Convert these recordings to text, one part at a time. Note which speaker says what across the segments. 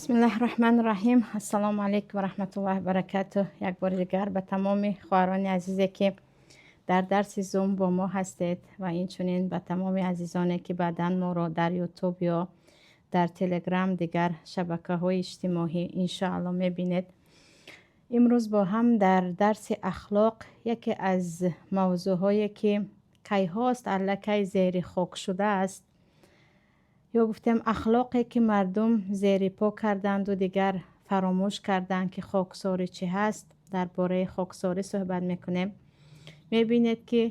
Speaker 1: Бисмиллаҳи раҳмани раҳим. Ассалому алайкум ва раҳматуллоҳи баракатуҳ. Як бори дигар ба тамоми хоҳарони азизе, ки дар дарси Зум бо мо ҳастед, ва инчунин ба тамоми азизоне, ки баъдан моро дар Ютуб ё дар Телеграм, дигар шабакаҳои иҷтимоӣ, иншоалло, мебинед. Имрӯз бо ҳам дар дарси ахлоқ яке аз мавзӯъҳое, ки кайҳост аллакай зери хок шудааст, ё гуфтем, ахлоқе, ки мардум зери по карданду дигар фаромӯш карданд, ки хоксорӣ чӣ ҳаст, дар бораи хоксорӣ суҳбат мекунем. Мебинед, ки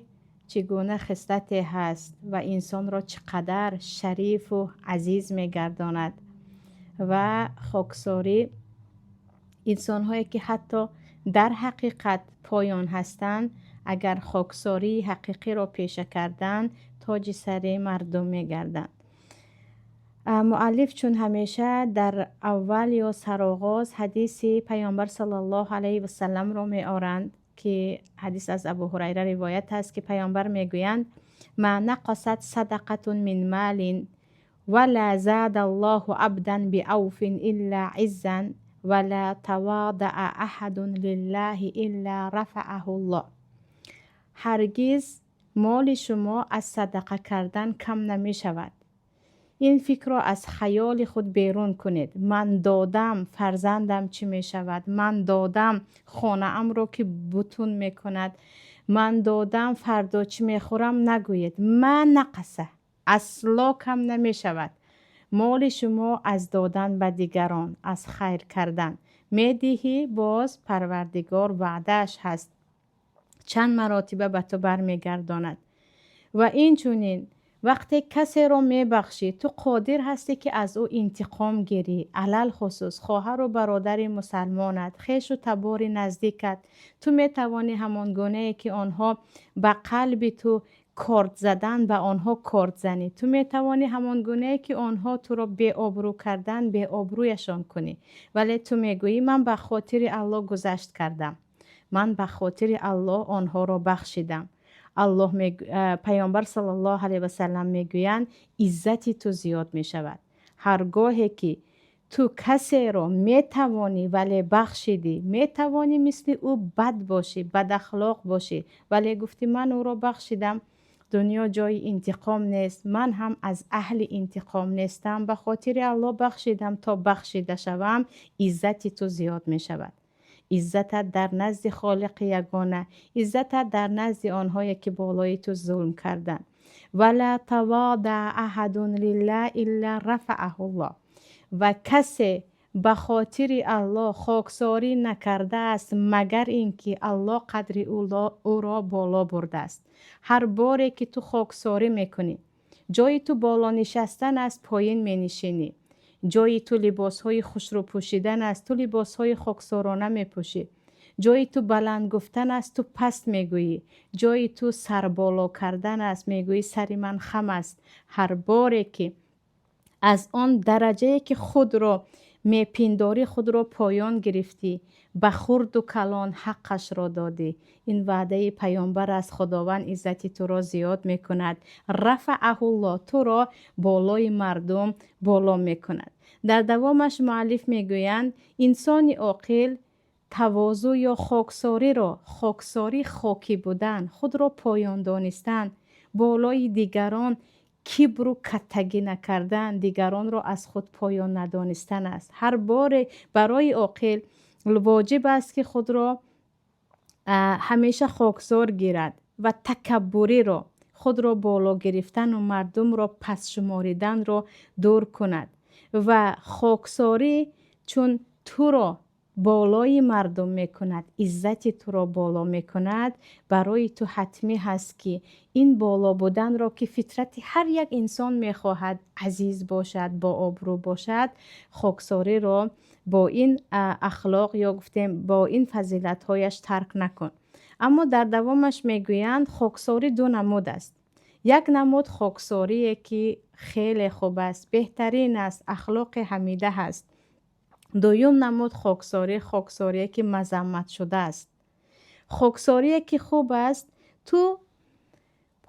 Speaker 1: чӣ гуна хислате ҳаст ва инсонро чӣ қадар шарифу азиз мегардонад. Ва хоксорӣ, инсонҳое, ки ҳатто дар ҳақиқат поён ҳастанд, агар хоксории ҳақиқиро пеша карданд, тоҷи сари мардум мегарданд. Муаллиф, чун ҳамеша, дар аввал ё сароғоз ҳадиси Паёмбар саллаллоҳу алайҳи васалламро меоранд, ки ҳадис аз Абу Ҳурайра ривоят аст, ки Паёмбар мегӯянд: «Ма нақасат садақатун мин малин вала зада Аллоҳу абдан биавфин илла иззан вала тавадаа аҳадун лиллаҳи илла рафаъаҳу Ллоҳ». Ҳаргиз моли шумо аз садақа кардан кам намешавад. Ин фикрро аз хаёли худ берун кунед: ман додам, фарзандам чӣ мешавад, ман додам, хонаамро ки бутун мекунад, ман додам, фардо чӣ мехӯрам, нагӯед. Ма нақаса, асло кам намешавад моли шумо аз додан ба дигарон, аз хайр кардан. Медиҳӣ, боз Парвардигор ваъдааш ҳаст, чанд маротиба ба ту бармегардонад. Ва инчунин вақте касеро мебахшӣ, ту қодир ҳастӣ, ки аз ӯ интиқом гирӣ, алалхусус хоҳару бародари мусалмонат, хешу табори наздикат. Ту метавонӣ ҳамон гунае, ки онҳо ба қалби ту корд задан, ба онҳо корд занӣ. Ту метавонӣ ҳамон гунае, ки онҳо туро беобрӯ кардан, беобрӯяшон кунӣ. Вале ту мегӯӣ: «Ман ба хотири Аллоҳ гузашт кардам, ман ба хотири Аллоҳ онҳоро бахшидам». Аллоҳ, Паёмбар саллаллоҳу алайҳи васаллам мегӯянд: иззати ту зиёд мешавад. Ҳар гоҳе ки ту касеро метавонӣ, вале бахшидӣ, метавонӣ мисли ӯ бад бошӣ, бадахлоқ бошӣ, вале гуфтӣ: «Ман ӯро бахшидам, дунё ҷои интиқом нест, ман ҳам аз аҳли интиқом нестам, ба хотири Аллоҳ бахшидам, то бахшида шавам», иззати ту зиёд мешавад, иззатат дар назди Холиқи ягона, иззатат дар назди онҳое, ки болои ту зулм карданд. Вала тавадаа аҳадун лилла илла рафаъаҳуллоҳ. Ва касе ба хотири Аллоҳ хоксорӣ накардааст, магар ин ки Аллоҳ қадри ӯро боло бурдааст. Ҳар боре ки ту хоксорӣ мекунӣ, ҷои ту боло нишастан аст, поин менишинӣ. Ҷои ту либосҳои хушрӯ пӯшидан аст, ту либосҳои хоксорона мепӯшӣ. Ҷои ту баланд гуфтан аст, ту паст мегӯӣ. Ҷои ту сарболо кардан аст, мегӯӣ: «Сари ман хам аст». Ҳар боре ки аз он дараҷае, ки худро мепиндорӣ, худро поён гирифтӣ, ба хурду калон ҳаққашро додӣ, ин ваъдаи Паёмбар аст, Худованд иззати туро зиёд мекунад. Рафаъаҳуллоҳ, туро болои мардум боло мекунад. Дар давомаш муаллиф мегӯянд: инсони оқил тавозӯ ё хоксориро, хоксорӣ хокӣ будан, худро поён донистан, болои дигарон кибру каттагӣ накардан, дигаронро аз худ поён надонистан аст. Ҳар боре барои оқил воҷиб аст, ки худро ҳамеша хоксор гирад ва такаббуриро, худро боло гирифтану мардумро паст шумориданро дур кунад. Ва хоксорӣ чун туро болои мардум мекунад, иззати туро боло мекунад, барои ту ҳатмӣ ҳаст, ки ин боло буданро, ки фитрати ҳар як инсон мехоҳад азиз бошад, бообрӯ бошад, хоксориро бо ин ахлоқ ё гуфтем, бо ин фазилатҳояш тарк накун. Аммо дар давомаш мегӯянд: хоксорӣ ду намуд аст. Як намуд хоксорие, ки хеле хуб аст, беҳтарин аст, ахлоқи ҳамида ҳаст. Дуюм намуд хоксорӣ, хоксорие, ки мазаммат шудааст. Хоксорие, ки хуб аст, ту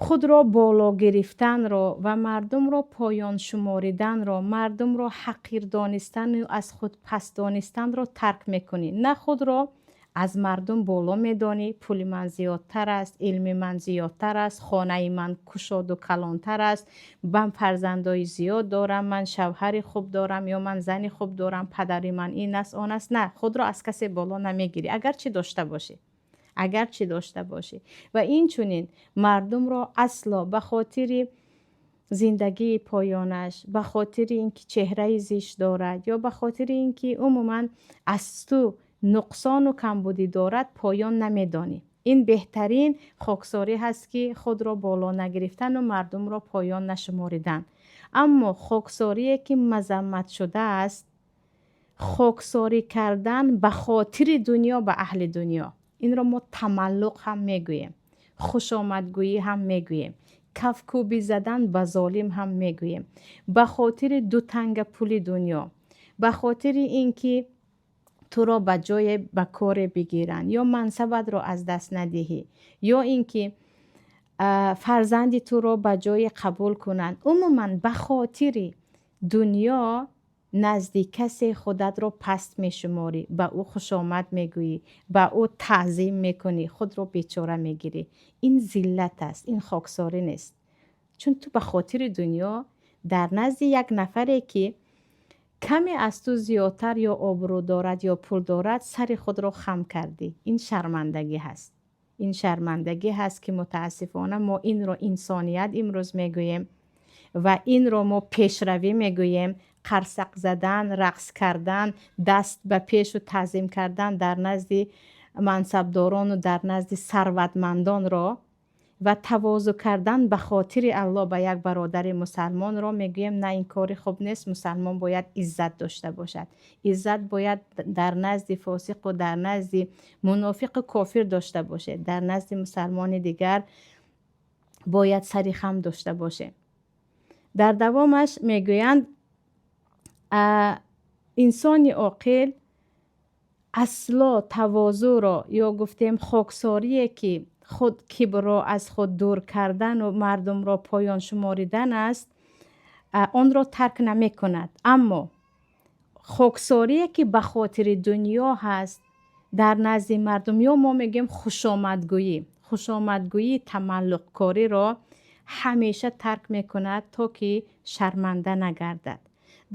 Speaker 1: Худро боло гирифтанро ва мардумро поён шумориданро, мардумро ҳақир донистану аз худ паст донистанро тарк мекунӣ. На худро аз мардум боло медонӣ, пули ман зиёдтар аст, илми ман зиёдтар аст, хонаи ман кушоду калонтар аст, ман фарзандои зиёд дорам, ман шавҳари хуб дорам ё ман зани хуб дорам, падари ман ин аст, он аст. На, худро аз касе боло намегирӣ, агарчи дошта бошӣ, агарчи дошта бошӣ. Ва инчунин мардумро асло ба хотири зиндагии поёнаш, ба хотири ин ки чеҳраи зишт дорад ё ба хотири ин ки умуман аз ту нуқсону камбудӣ дорад, поён намедонӣ. Ин беҳтарин хоксорӣ ҳаст, ки худро боло нагирифтану мардумро поён нашуморидан. Аммо хоксорие ки мазаммат шудааст, хоксорӣ кардан ба хотири дунё ба аҳли дунё. Инро мо тамаллуқ ҳам мегӯем, хушомадгӯӣ ҳам мегӯем, кафкӯбӣ задан ба золим ҳам мегӯем. Ба хотири ду танга пули дунё, ба хотири ин ки туро ба ҷое ба коре бигиранд ё мансабатро аз даст надиҳӣ, ё ин ки фарзанди туро ба ҷое қабул кунанд, умуман ба хотири дунё назди касе худатро паст мешуморӣ, ба ӯ хушомад мегӯӣ, ба ӯ таъзим мекунӣ, худро бечора мегирӣ, ин зиллат аст, ин хоксорӣ нест. Чун ту ба хотири дунё дар назди як нафаре, ки каме аз ту зиёдтар ё обрӯ дорад ё пул дорад, сари худро хам кардӣ. Ин шармандагӣ ҳаст. Ин шармандагӣ ҳаст, ки мутаассифона мо инро инсоният имрӯз мегӯем ва инро мо пешравӣ мегӯем. Қарсақ задан, рақс кардан, даст ба пешу таъзим кардан дар назди мансабдорону дар назди сарватмандонро ва тавозӯ кардан ба хотири Аллоҳ ба як бародари мусалмонро мегӯем: на, ин кори хуб нест. Мусалмон бояд иззат дошта бошад. Иззат бояд дар назди фосиқу дар назди мунофиқу кофир дошта бошед, дар назди мусалмони дигар бояд сари хам дошта бошем. Дар давомаш мегӯянд: инсони оқил асло тавозӯро ё гуфтем хоксорие, ки худ кибрро аз худ дур кардану мардумро поён шуморидан аст, онро тарк намекунад. Аммо хоксорие, ки ба хотири дунё ҳаст дар назди мардум, ё мо мегӯем хушомадгӯӣ, хушомадгӯии тамаллуқкориро ҳамеша тарк мекунад, то ки шарманда нагардад.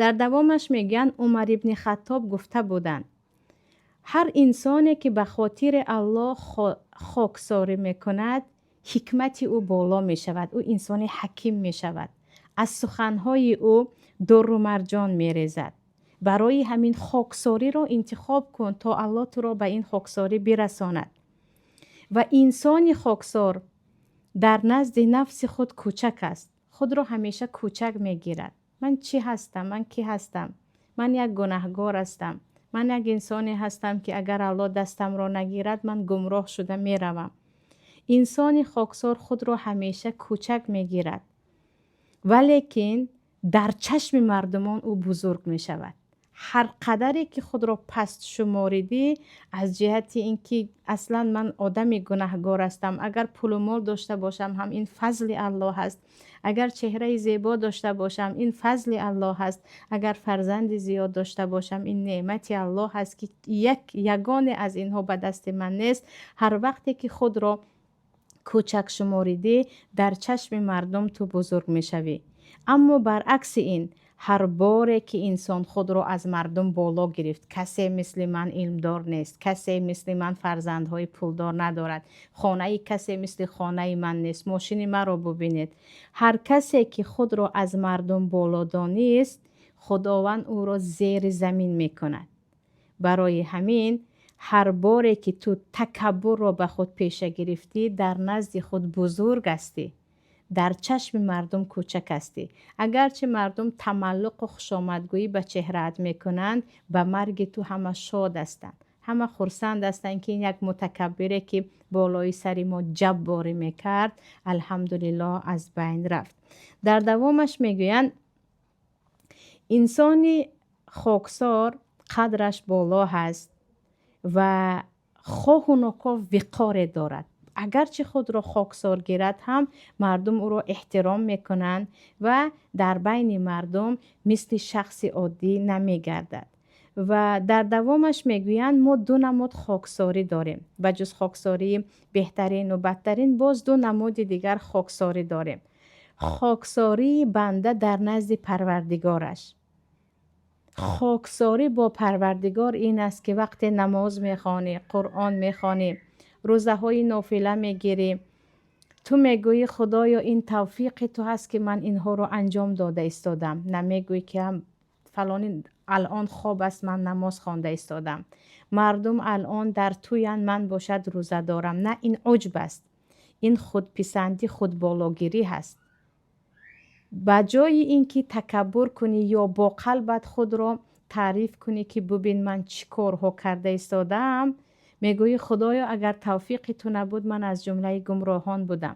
Speaker 1: Дар давомаш мегӯянд: Умар ибни Хаттоб гуфта буданд: ҳар инсоне, ки ба хотири Аллоҳ хоксорӣ мекунад, ҳикмати ӯ боло мешавад, ӯ инсони ҳаким мешавад, аз суханҳои ӯ дурру марҷон мерезад. Барои ҳамин хоксориро интихоб кун, то Аллоҳ туро ба ин хоксорӣ бирасонад. Ва инсони хоксор дар назди нафси худ кӯчак аст, худро ҳамеша кӯчак мегирад. Ман чӣ ҳастам? Ман кӣ ҳастам? Ман як гунаҳгор ҳастам. Ман як инсоне ҳастам, ки агар Аллоҳ дастамро нагирад, ман гумроҳ шуда меравам. Инсони хоксор худро ҳамеша кӯчак мегирад, валекин дар чашми мардумон ӯ бузург мешавад. Ҳар қадаре ки худро паст шуморидӣ, аз ҷиҳати ин ки аслан ман одами гунаҳгор ҳастам, агар пулу мол дошта бошам ҳам, ин фазли Аллоҳ аст, агар чеҳраи зебо дошта бошам, ин фазли Аллоҳ аст, агар фарзанди зиёд дошта бошам, ин неъмати Аллоҳ аст, ки як ягоне аз инҳо ба дасти ман нест. Ҳар вақте ки худро кӯчак шуморидӣ, дар чашми мардум ту бузург мешавӣ. Аммо баръакси ин, ҳар боре ки инсон худро аз мардум боло гирифт, касе мисли ман илмдор нест, касе мисли ман фарзандҳои пулдор надорад, хонаи касе мисли хонаи ман нест, мошини маро бубинед, ҳар касе ки худро аз мардум боло донист, Худованд ӯро зери замин мекунад. Барои ҳамин ҳар боре ки ту такаббурро ба худ пеша гирифтӣ, дар назди худ бузург ҳастӣ, дар чашми мардум кӯчак ҳастӣ. Агарчи мардум тамаллуқу хушомадгӯӣ ба чеҳраат мекунанд, ба марги ту ҳама шод ҳастанд, ҳама хурсанд ҳастанд, ки ин як мутакаббире, ки болои сари мо ҷабборӣ мекард, алҳамдулиллоҳ, аз байн рафт. Дар давомаш мегӯянд: инсони хоксор қадраш боло ҳаст ва хоҳу нохоҳ виқоре дорад. Агарчи худро хоксор гирад ҳам, мардум ӯро эҳтиром мекунанд ва дар байни мардум мисли шахси оддӣ намегардад. Ва дар давомаш мегӯянд, мо ду намуд хоксорӣ дорем. Ба ҷуз хоксории беҳтарину бадтарин, боз ду намуди дигар хоксорӣ дорем. Хоксории банда дар назди Парвардигораш. Хоксорӣ бо Парвардигор ин аст, ки вақте намоз мехонӣ, Қуръон мехонӣ, рӯзаҳои нофила мегирӣ, ту мегӯӣ: «Худоё, ин тавфиқи ту ҳаст, ки ман инҳоро анҷом дода истодам». Намегӯӣ, ки фалонӣ алон хоб аст, ман намоз хонда истодам, мардум алон дар тӯянд, ман бошад рӯза дорам. На, ин уҷб аст, ин худписандӣ, худбологирӣ ҳаст. Ба ҷои ин ки такаббур кунӣ ё бо қалбат худро таъриф кунӣ, ки бубин, ман чӣ корҳо карда истодаам, мегӯӣ: «Худоё, агар тавфиқи ту набуд, ман аз ҷумлаи гумроҳон будам.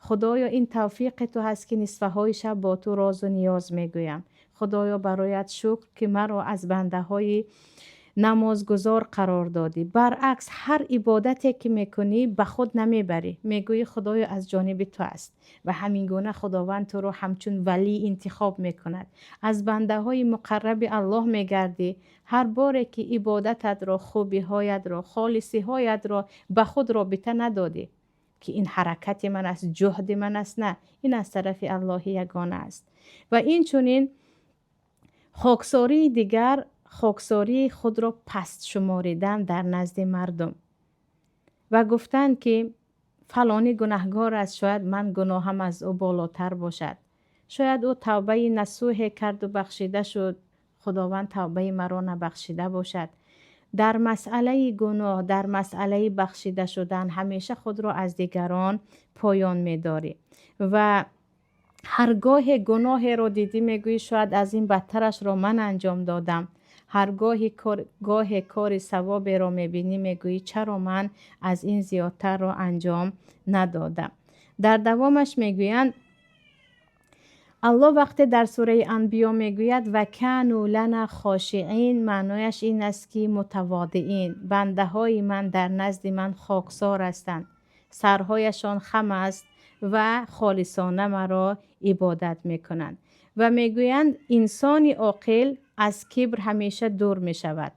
Speaker 1: Худоё, ин тавфиқи ту ҳаст, ки нисфаҳои шаб бо ту розу ниёз мегӯям. Худоё, бароят шукр, ки маро аз бандаҳои намозгузор қарор додӣ». Баръакс, ҳар ибодате ки мекунӣ, ба худ намебарӣ, мегӯӣ: «Худоё, аз ҷониби ту аст». Ва ҳамин гуна Худованд туро ҳамчун валӣ интихоб мекунад, аз бандаҳои муқарраби Аллоҳ мегардӣ. Ҳар боре ки ибодататро, хубиҳоятро, холисиҳоятро ба худ робита надодӣ, ки ин ҳаракати ман аст, ҷуҳди ман аст, на, ин аз тарафи Аллоҳи ягона аст. Ва инчунин хоксории дигар, хоксории худро паст шуморидан дар назди мардум ва гуфтанд, ки фалонӣ гунаҳгор аст, шояд ман гуноҳам аз ӯ болотар бошад, шояд ӯ тавбаи насӯҳе карду бахшида шуд, Худованд тавбаи маро набахшида бошад. Дар масъалаи гуноҳ, дар масъалаи бахшида шудан ҳамеша худро аз дигарон поён медорӣ ва ҳар гоҳе гуноҳеро дидӣ, мегӯӣ: «Шояд аз ин бадтарашро ман анҷом додам». Ҳар гоҳе кори савоберо мебинӣ, мегӯӣ: «Чаро ман аз ин зиёдтарро анҷом надодам?» Дар давомаш мегӯянд, Аллоҳ вақте дар сураи Анбиё мегӯяд: «Ва кану лана хошиин», маънояш ин аст, ки мутаводиин, бандаҳои ман дар назди ман хоксор ҳастанд, сарҳояшон хам аст ва холисона маро ибодат мекунанд. Ва мегӯянд, инсони оқил аз кибр ҳамеша дур мешавад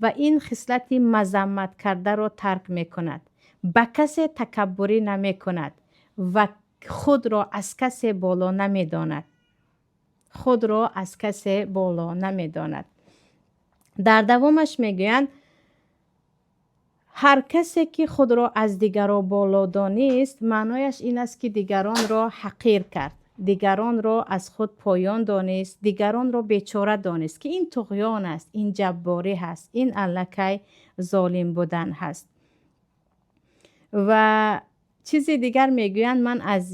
Speaker 1: ва ин хислати мазаммат кардаро тарк мекунад, ба касе такаббурӣ намекунад ва худро аз касе боло намедонад, худро аз касе боло намедонад. Дар давомаш мегӯянд, ҳар касе ки худро аз дигаро боло донист, маънояш ин аст, ки дигаронро ҳақир кард, дигаронро аз худ поён донист, дигаронро бечора донист, ки ин туғён аст, ин ҷабборӣ ҳаст, ин аллакай золим будан ҳаст. Ва чизи дигар мегӯянд, ман аз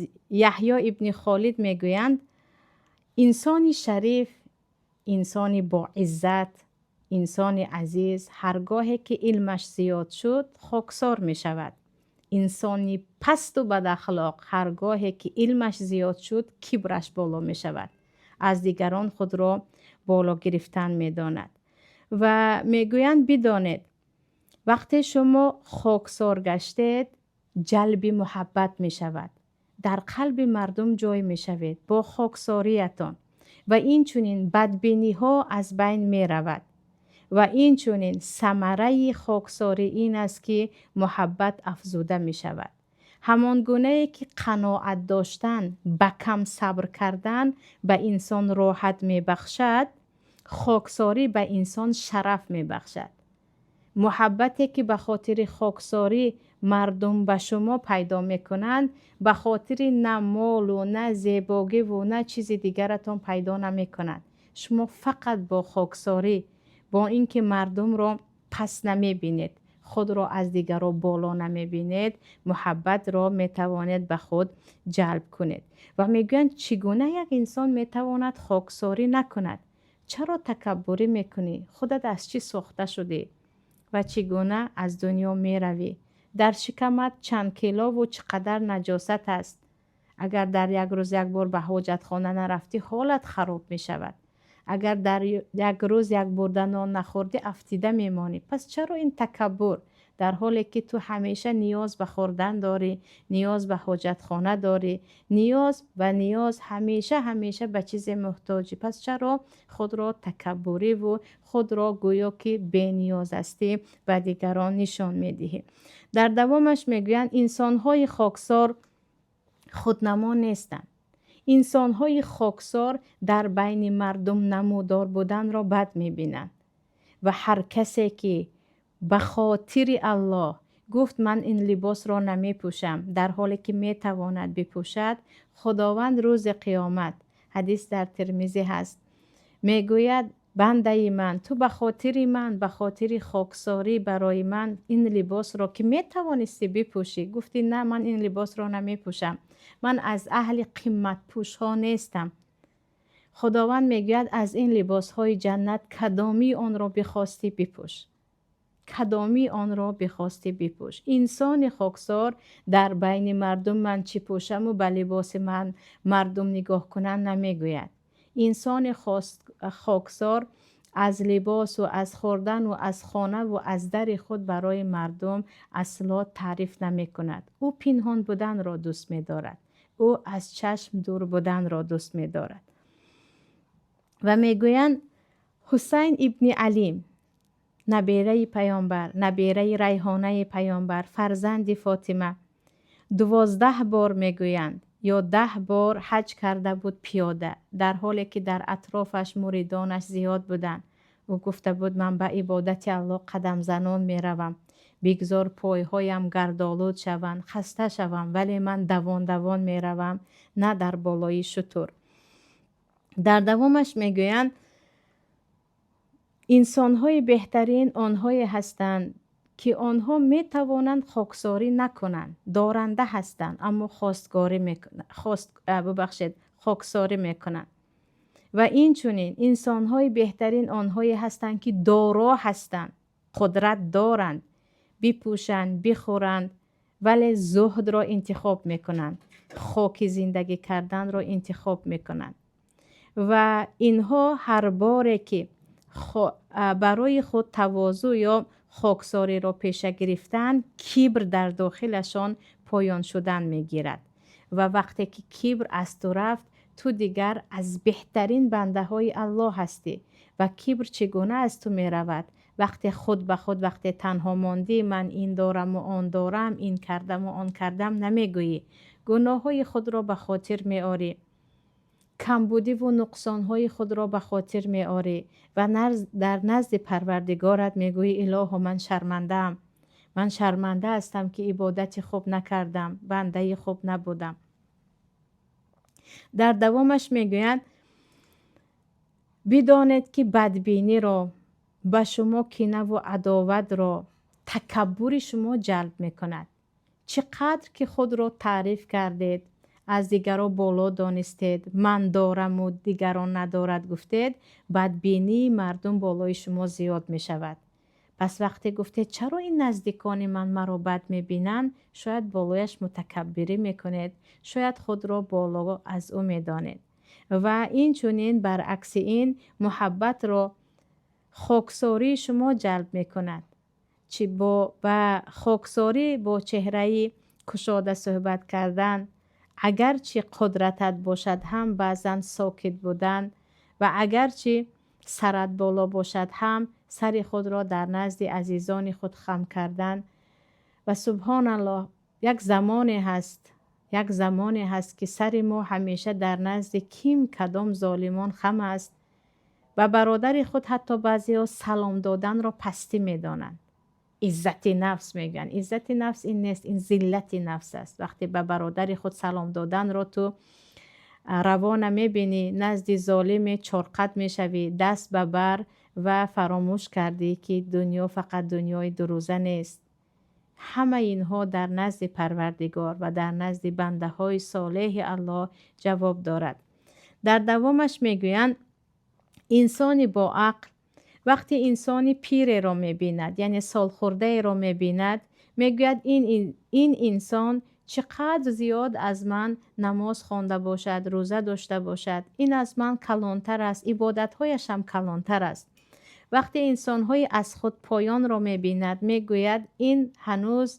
Speaker 1: Яҳё ибни Холид мегӯянд, инсони шариф, инсони боиззат, инсони азиз ҳар гоҳе ки илмаш зиёд шуд, хоксор мешавад. Инсони пасту бадахлоқ ҳар гоҳе ки илмаш зиёд шуд, кибраш боло мешавад, аз дигарон худро боло гирифтан медонад. Ва мегӯянд, бидонед, вақте шумо хоксор гаштед, ҷалби муҳаббат мешавад, дар қалби мардум ҷой мешавед бо хоксориятон ва инчунин бадбиниҳо аз байн меравад. Ва инчунин самараи хоксорӣ ин аст, ки муҳаббат афзуда мешавад. Ҳамон гунае ки қаноат доштан, ба кам сабр кардан ба инсон роҳат мебахшад, хоксорӣ ба инсон шараф мебахшад. Муҳаббате ки ба хотири хоксорӣ мардум ба шумо пайдо мекунанд, ба хотири на молу, на зебогиву, на чизи дигаратон пайдо намекунанд. Шумо фақат бо хоксорӣ, бо ин ки мардумро пас намебинед, худро аз дигаро боло намебинед, муҳаббатро метавонед ба худ ҷалб кунед. Ва мегӯянд, чӣ гуна як инсон метавонад хоксорӣ накунад? Чаро такаббурӣ мекунӣ? Худат аз чӣ сохта шудӣ ва чӣ гуна аз дунё меравӣ? Дар шикамат чанд килову чӣ қадар наҷосат аст? Агар дар як рӯз як бор ба ҳоҷатхона нарафтӣ, ҳолат хароб мешавад. Агар дар як рӯз як бурда нон нахӯрдӣ, афтида мемонӣ. Пас чаро ин такаббур? Дар ҳоле ки ту ҳамеша ниёз ба хӯрдан дорӣ, ниёз ба ҳоҷатхона дорӣ, ниёз ба ниёз, ҳамеша ҳамеша ба чизе муҳтоҷӣ. Пас чаро худро такаббуриву худро гӯё ки бениёз ҳастӣ ба дигарон нишон медиҳӣ? Дар давомаш мегӯянд: инсонҳои хоксор худнамо нестанд. Инсонҳои хоксор дар байни мардум намудор буданро бад мебинанд ва ҳар касе ки ба хотири Аллоҳ гуфт: «Ман ин либосро намепӯшам», дар ҳоле ки метавонад бипӯшад, Худованд рӯзи қиёмат, ҳадис дар Термизӣ ҳаст, мегӯяд: «Бандаи ман, ту ба хотири ман, ба хотири хоксорӣ барои ман ин либосро, ки метавонистӣ бипӯшӣ, гуфтӣ: „На, ман ин либосро намепӯшам, ман аз аҳли қиматпӯшҳо нестам“. Худованд мегӯяд: „Аз ин либосҳои ҷаннат кадомии онро бихостӣ, бипӯш, кадомии онро бихостӣ, бипӯш“. Инсони хоксор дар байни мардум «Ман чӣ пӯшаму ба либоси ман мардум нигоҳ кунанд» намегӯяд. Инсони хоксор аз либосу аз хӯрдану аз хонаву аз дари худ барои мардум асло таъриф намекунад. Ӯ пинҳон буданро дӯст медорад, ӯ аз чашм дур буданро дӯст медорад. Ва мегӯянд, Ҳусайн ибни Алӣ, набераи паёмбар, набераи райҳонаи паёмбар, фарзанди Фотима, 12 бор, мегӯянд, ё 10 бор ҳаҷ карда буд пиёда, дар ҳоле ки дар атрофаш муридонаш зиёд буданд. Ӯ гуфта буд: «Ман ба ибодати Аллоҳ қадамзанон меравам, бигзор пойҳоям гардолуд шаванд, хаста шавам, вале ман давон давон меравам, на дар болои шутур». Дар давомаш мегӯянд: инсонҳои беҳтарин онҳое ҳастанд, ки онҳо метавонанд хоксорӣ накунанд, доранда ҳастанд, аммо хостгорӣ, хост, бубахшед, хоксорӣ мекунанд. Ва инчунин инсонҳои беҳтарин онҳое ҳастанд, ки доро ҳастанд, қудрат доранд бипӯшанд, бихӯранд, вале зуҳдро интихоб мекунанд, хоки зиндагӣ карданро интихоб мекунанд. Ва инҳо ҳар боре ки барои худ тавозӯъ ё хоксориро пеша гирифтанд, кибр дар дохилашон поён шудан мегирад. Ва вақте ки кибр аз ту рафт, ту дигар аз беҳтарин бандаҳои Аллоҳ ҳастӣ. Ва кибр чӣ гуна аз ту меравад? Вақте худ ба худ, вақте танҳо мондӣ, «Ман ин дораму он дорам, ин кардаму он кардам» намегӯӣ, гуноҳҳои худро ба хотир меорӣ, камбудиву нуқсонҳои худро ба хотир меорӣ ва дар назди Парвардигорат мегӯӣ: «Илоҳо, ман шармандаам, ман шарманда ҳастам, ки ибодати хуб накардам, бандаи хуб набудам». Дар давомаш мегӯянд: бидонед, ки бадбиниро ба шумо, кинаву адоватро такаббури шумо ҷалб мекунад. Чӣ қадр ки худро таъриф кардед, аз дигаро боло донистед, «Ман дораму дигарон надорад» гуфтед, бадбинии мардум болои шумо зиёд мешавад. Пас вақте гуфтед: «Чаро ин наздикони ман маро бад мебинанд?», шояд болояш мутакаббирӣ мекунед, шояд худро боло аз ӯ медонед. Ва инчунин, баръакси ин, муҳаббатро хоксории шумо ҷалб мекунад. Чи бо ба хоксорӣ, бо чеҳраи кушода суҳбат кардан, агарчи қудратат бошад ҳам, баъзан сокит будан ва агарчи сарат боло бошад ҳам, сари худро дар назди азизони худ хам кардан. Ва субҳоналлоҳ, як замоне ҳаст, як замоне ҳаст, ки сари мо ҳамеша дар назди ким кадом золимон хам аст. Ба бародари худ ҳатто баъзеҳо салом доданро пастӣ медонанд, иззати нафс мегӯянд. Иззати нафс ин нест, ин зиллати нафс аст. Вақте ба бародари худ салом доданро ту раво намебинӣ, назди золиме чорқат мешавӣ, даст ба бар, ва фаромӯш кардӣ, ки дунё фақат дунёи дурӯза нест. Ҳамаи инҳо дар назди Парвардигор ва дар назди бандаҳои солеҳи Аллоҳ ҷавоб дорад. Дар давомаш мегӯянд: инсони боақл вақте инсони пиреро мебинад, яъне солхӯрдаеро мебинад, мегӯяд: «Ин инсон чӣ қадр зиёд аз ман намоз хонда бошад, рӯза дошта бошад, ин аз ман калонтар аст, ибодатҳояшам калонтар аст». Вақте инсонҳои аз худ поёнро мебинад, мегӯяд: ин ҳанӯз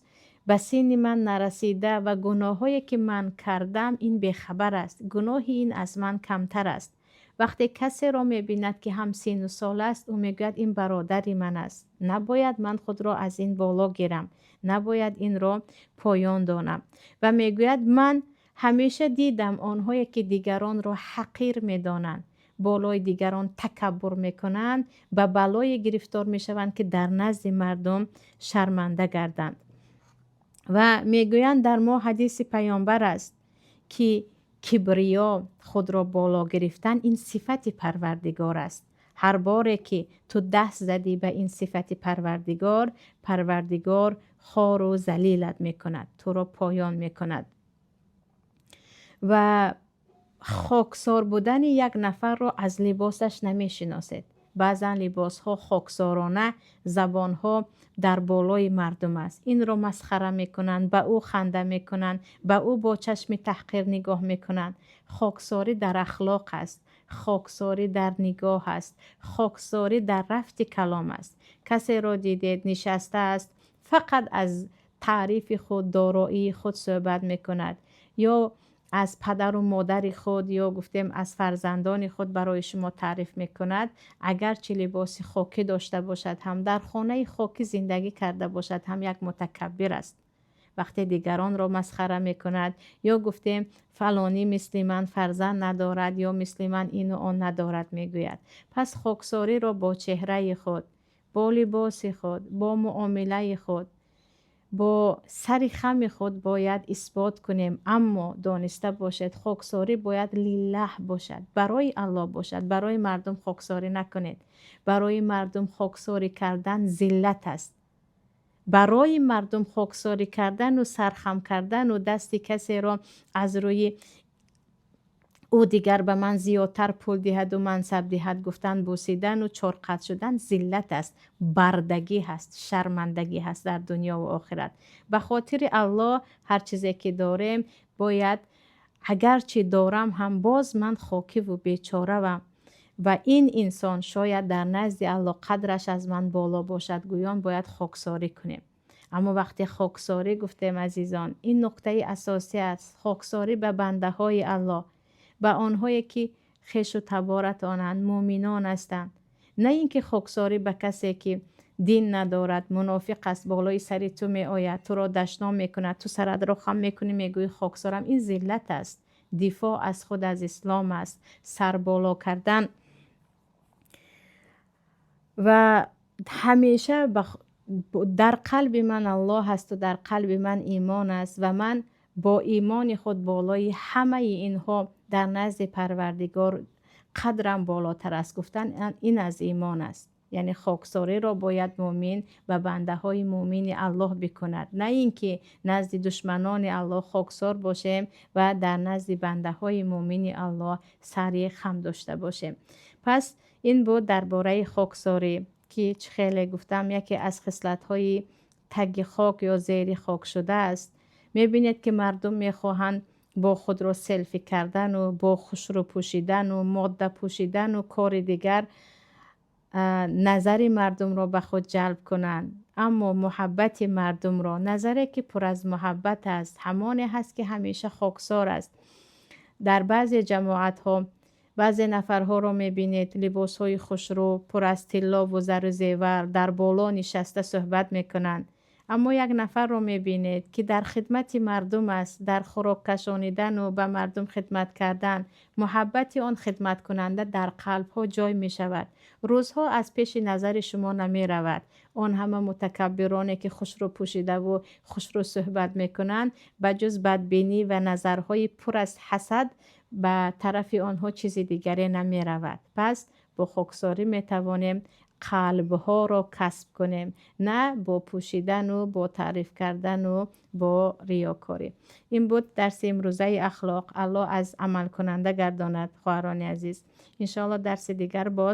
Speaker 1: ба синни ман нарасида ва гуноҳҳое ки ман кардам, ин бехабар аст, гуноҳи ин аз ман камтар аст. Вақте касеро мебинад, ки ҳам сину сол аст, ӯ мегӯяд: ин бародари ман аст, набояд ман худро аз ин боло гирам, набояд инро поён донам. Ва мегӯяд: ман ҳамеша дидам онҳое ки дигаронро ҳақир медонанд, болои дигарон такаббур мекунанд, ба балое гирифтор мешаванд, ки дар назди мардум шарманда гарданд. Ва мегӯянд, дар мо ҳадиси паёмбар аст, ки кибриё, худро боло гирифтан, ин сифати Парвардигор аст. Ҳар боре ки ту даст задӣ ба ин сифати Парвардигор, Парвардигор хору залилат мекунад, туро поён мекунад. Ва хоксор будани як нафарро аз либосаш намешиносед. Баъзан либосҳо хоксорона, забонҳо дар болои мардум аст. Инро масхара мекунанд, ба ӯ ханда мекунанд, ба ӯ бо чашми таҳқир нигоҳ мекунанд. Хоксорӣ дар ахлоқ аст, хоксорӣ дар нигоҳ аст, хоксорӣ дар рафти калом аст. Касеро дидед, нишастааст, фақат аз таърифи худ, дороии худ суҳбат мекунад ё аз падару модари худ, ё гуфтем, аз фарзандони худ барои шумо таъриф мекунад, агарчи либоси хокӣ дошта бошад ҳам, дар хонаи хокӣ зиндагӣ карда бошад ҳам, як мутакаббир аст. Вақте дигаронро масхара мекунад ё гуфтем, фалонӣ мисли ман фарзанд надорад ё мисли ман ину он надорад мегӯяд. Пас хоксориро бо чеҳраи худ, бо либоси худ, бо муомилаи худ, бо сари хами худ бояд исбот кунем. Аммо дониста бошед, хоксорӣ бояд лиллаҳ бошад, барои Аллоҳ бошад. Барои мардум хоксорӣ накунед. Барои мардум хоксорӣ кардан зиллат аст. Барои мардум хоксорӣ кардану сархам кардану дасти касеро аз рӯи ӯ дигар ба ман зиёдтар пул диҳаду мансаб диҳад гуфтан, бусидану чорқат шудан зиллат аст, бардагӣ ҳаст, шармандагӣ ҳаст дар дунёву охират. Ба хотири Аллоҳ ҳар чизе ки дорем бояд, агарчи дорам ҳам, боз ман хокиву бечоравам ва ин инсон шояд дар назди Аллоҳ қадраш аз ман боло бошад гӯён бояд хоксорӣ кунем. Аммо вақте хоксорӣ гуфтем, азизон, ин нуқтаи асосӣ аст. Хоксорӣ ба бандаҳои Аллоҳ, ба онҳое ки хешу таборатонанд, муъминон ҳастанд, на ин ки хоксорӣ ба касе ки дин надорад, мунофиқ аст, болои сари ту меояд, туро дашном мекунад, ту саратро хам мекунӣ, мегӯӣ хоксорам. Ин зиллат аст, дифоъ аз худ, аз ислом аст, сарболо кардан. Ва ҳамеша дар қалби ман Аллоҳ ҳасту дар қалби ман имон аст ва ман бо имони худ болои ҳамаи инҳо дар назди Парвардигор қадрам болотар аст гуфтан, ин аз имон аст. Яъне хоксориро бояд муъмин ба бандаҳои муъмини Аллоҳ бикунад, на ин ки назди душманони Аллоҳ хоксор бошем ва дар назди бандаҳои муъмини Аллоҳ сари хам дошта бошем. Пас ин буд дар бораи хоксорӣ, ки чӣ хеле гуфтам, яке аз хислатҳои таги хок ё зери хок шудааст. Мебинед, ки мардум мехоҳанд бо худро селфи кардану бо хушрӯ пӯшидану модда пӯшидану кори дигар назари мардумро ба худ ҷалб кунанд. Аммо муҳаббати мардумро, назаре ки пур аз муҳаббат аст, ҳамоне ҳаст, ки ҳамеша хоксор аст. Дар баъзе ҷамоатҳо баъзе нафарҳоро мебинед, либосҳои хушрӯ, пур аз тиллову зару зевар, дар боло нишаста суҳбат мекунанд. Аммо як нафарро мебинед, ки дар хидмати мардум аст, дар хӯрок кашонидану ба мардум хидмат кардан. Муҳаббати он хидматкунанда дар қалбҳо ҷой мешавад, рӯзҳо аз пеши назари шумо намеравад. Он ҳама мутакаббироне ки хушрӯ пӯшидаву хушрӯ суҳбат мекунанд, ба ҷуз бадбинӣ ва назарҳои пур аз ҳасад ба тарафи онҳо чизи дигаре намеравад. Пас бо хоксорӣ метавонем қалбҳоро касб кунем, на бо пӯшидану бо таъриф кардану бо риёкорӣ. Ин буд дарси имрӯзаи ахлоқ. Аллоҳ аз амалкунанда гардонад, хоҳарони азиз. Иншоалло, дарси дигар боз.